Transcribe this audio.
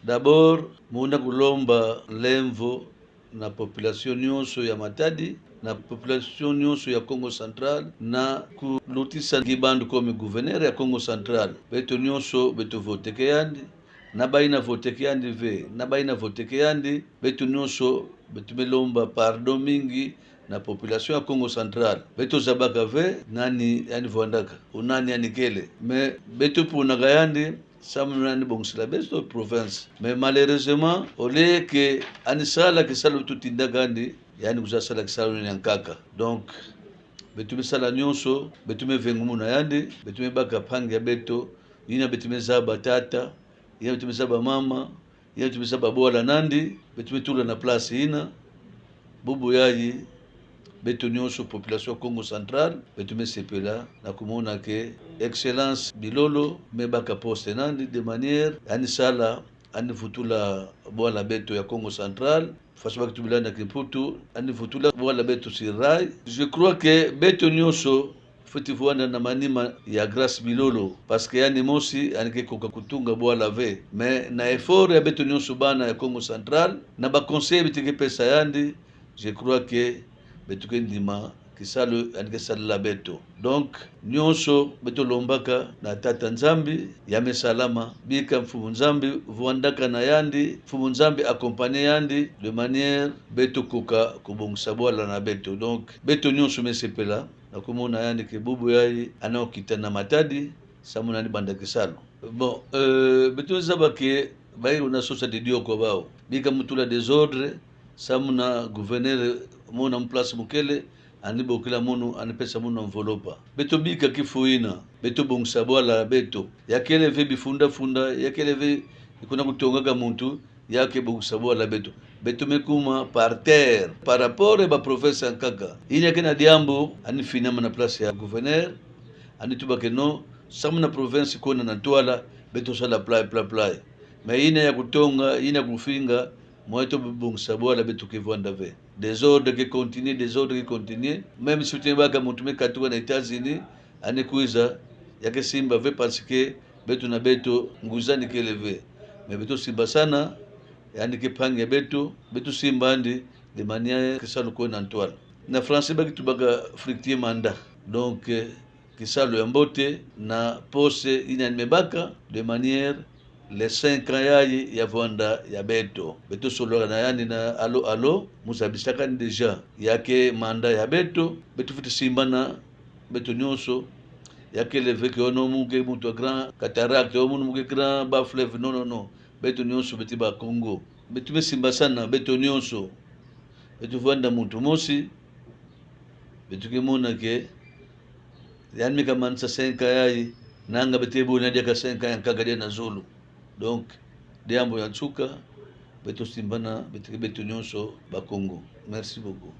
D'abord munda kulomba lemvo na population nyonso ya Matadi, na population nyonso ya Congo Central, na kulutisa Ngibandu comme gouverneur ya Congo Central. Beto nyonso beto voteke yandi, na baina voteke yandi ve, na baina voteke yandi, beto nyonso beto melomba pardon mingi na population ya Congo Central. Beto zabaka ve nani yani voandaka, unani yani kele. Mais beto punaka yandi samu nani bongisela beto province. Mais malheureusement au lieu que anisala kisalo tutindaka ndi yani kuzasala kisalo ni nkaka. Donc beto misala nyonso, beto mevengumu na yandi, beto mebaka pangi ya beto, yina beto mezaba tata, yina beto mezaba mama, yina beto mezaba bola nandi, beto metula na place ina bubu yayi beto nyonso population Congo Central beto mesepela na komona ke excellence Bilolo mebaka poste nandi de manière anisala anivutula bwana beto ya Congo Central faso bakitubila na Kimputu anivutula bwana beto sur rail. Je crois que beto nyonso futi vwanda na manima ya Grâce Bilolo parce que yani mosi anike koka kutunga bwala ve mais na effort ya beto nyonso bana ya Congo Central na ba conseil bitike pesa yandi, je crois que betuke ndima kisalo anike salela beto. Donc nyonso beto lombaka na tata Nzambi ya mesalama bika mfumu Nzambi vwandaka na yandi mfumu Nzambi accompagner yandi de manière beto koka kobongisa bwala na beto. Donc beto nyonso mesepela na komona yandi ke bubu yayi anaokita na Matadi samuna ni banda kisalo. Bon, beto nzaba ke bayi na sosa de dioko bao bika mutula désordre samuna gouverneur mona place mukele ani bokila munu ani pesa munu enveloppe beto bika kifuina beto bongisa bwala beto yakele ve bifunda funda yakele ve ikuna kutonga muntu yake bongisa bwala beto beto mekuma par terre par rapport ba professeur nkaka inya ke na diambo ani finama na place ya gouverneur ani tubake no samuna province kona na twala beto sala play play play mais ina ya kutonga ina kufinga moto bongisa bwala beto ke vanda ve désordre qui continue, désordre qui continue. Même si tu baka mutu me katuka na États-Unis ane kuiza yake simba ve parce que beto na beto nguzani ke levé mais beto simba sana yani ke pange beto beto simba andi de manière que ça le ko na toile na français baki tubaka fructier mandat. Donc kisalo ya mbote na pose ina mebaka de manière les 5 ans yayi ya vanda ya beto beto solo na yani na alo alo musabisaka déjà yake manda ya beto beto futi simba na beto nyonso yake leveke ono muke mutu grand cataracte ono muke grand ba fleuve non non non beto nyonso beti ba Congo beto mesimba sana beto nyonso beto vanda mutu mosi beto ke ke yani mika mansa 5 yayi nanga bete bona dia ka 5 ans kaka dia na Zulu. Donc diambo ya nsuka beto simbana beto beto nyonso ba Congo. Merci beaucoup.